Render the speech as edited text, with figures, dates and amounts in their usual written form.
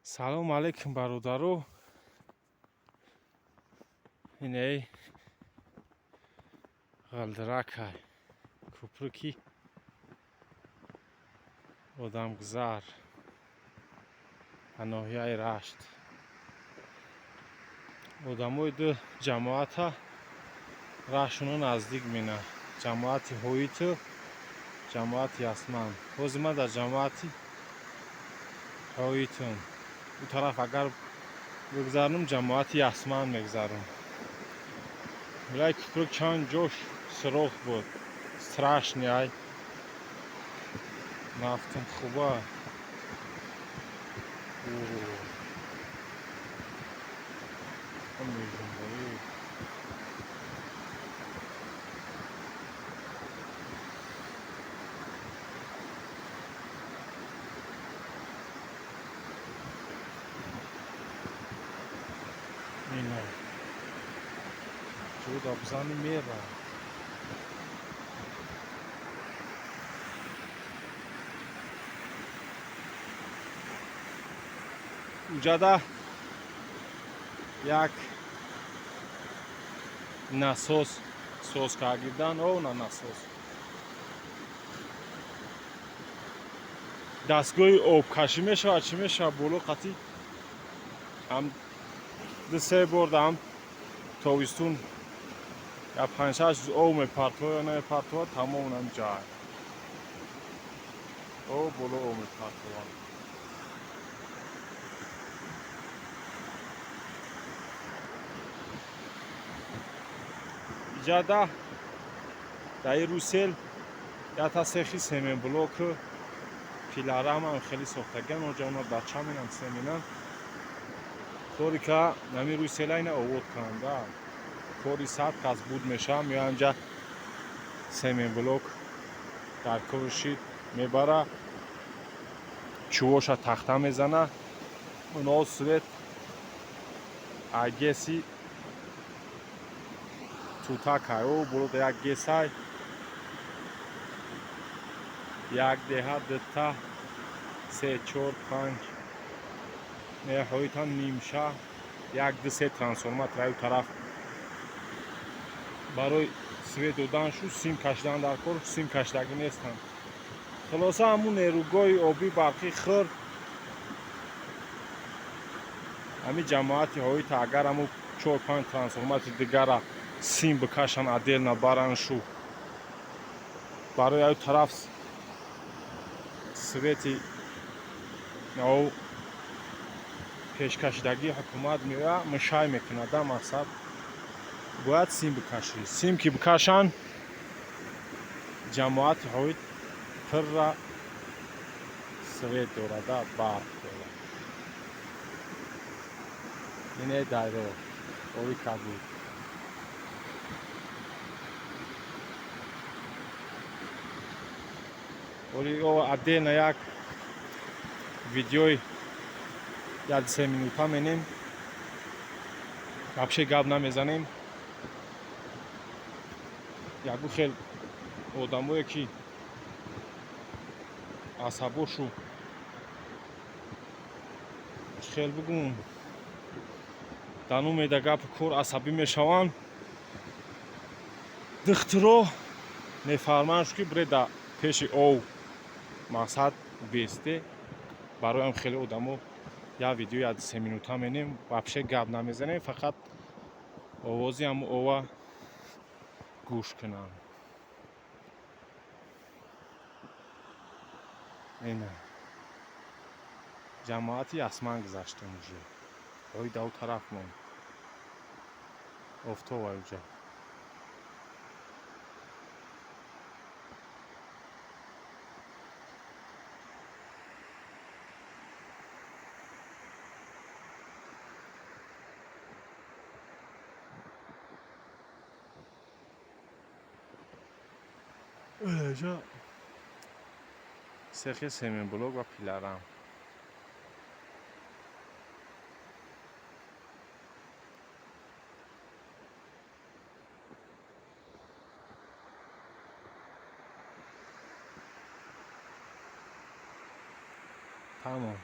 Салому алейкум, бародаро. Иней Ғалдиракай, кӯпруки одамгузар ба ноҳияи Рашт. Одамои ду ҷамоата раҳшуно наздик мена: ҷамоати Ҳоиту ҷамоати Ясман. Ҳозир ман дар ҷамоати Ҳоитум. Ӯ тараф агар бигзарнум, ҷамоати Ясман мегзарум. Билай, кӯпрук чанд ҷош сироғ буд, страшный. Ай нафтам хуба. Межунбоӣ. Ина ҷуда бизани мера. Уҷада як насос соз кардидан, о на насос, дастгоҳи обкашӣ мешавад, чӣ мешавад, боло қатӣ ҳам ду се бор ҳам тобистун я панҷшаш рӯз об мепартова ё намепартова, тамом нам ҷай об боло об мепартова. Иҷада дар русел ята сехи семенблоку пиларамам хеле сохтагиан, онҷа она дача менам, семенан кори ка нами русела ина овод кунанда, кори сад кас буд мешавам. Ё анҷа семенблок дар кори шид мебара, чувоша тахта мезана, оно свет агеси тутакай о болода як гесай, як деҳа, дута, се, чор, панҷ меҳоитан нимша, як, ду, се трансформатор аю тараф барои свет додан шу сим кашидан дар кор, сим кашидагӣ нестанд. Хулоса, ҳамун нерӯгоҳи обӣ барқи хир ҳамин ҷамоати Ҳоита агар ҳамун чор панҷ трансформатори дигара сим бикашанд, отдельно баранд шу барои аю тараф свети ов пешкашидагии ҳукумат меояд, мешай мекунад. Да мақсад бояд сим бикашӣ. Сим ки бикашанд, ҷамоати Ҳоит пурра свет дорада, барқ дорад. Ине дайро ови кабуд. Оли отдельно як видеои як се минута менем, вообще гап намезанем. Ягу хел одамое ки асабошу хел бугум данумеда гапи кор асабӣ мешаванд, духтуро мефарманд ки бире да пеши ов, мақсад бесте. Бароям хеле одамо як видео як се минута менем, вообще гап намезанем, фақат овози ҳамун ова гӯш кунанд. Ина ҷамоати Ясман гузаштем, уже ои да у тараф монд, офтоб уҷа. Ҷа сехи семенблок ва пиларам. Тамом.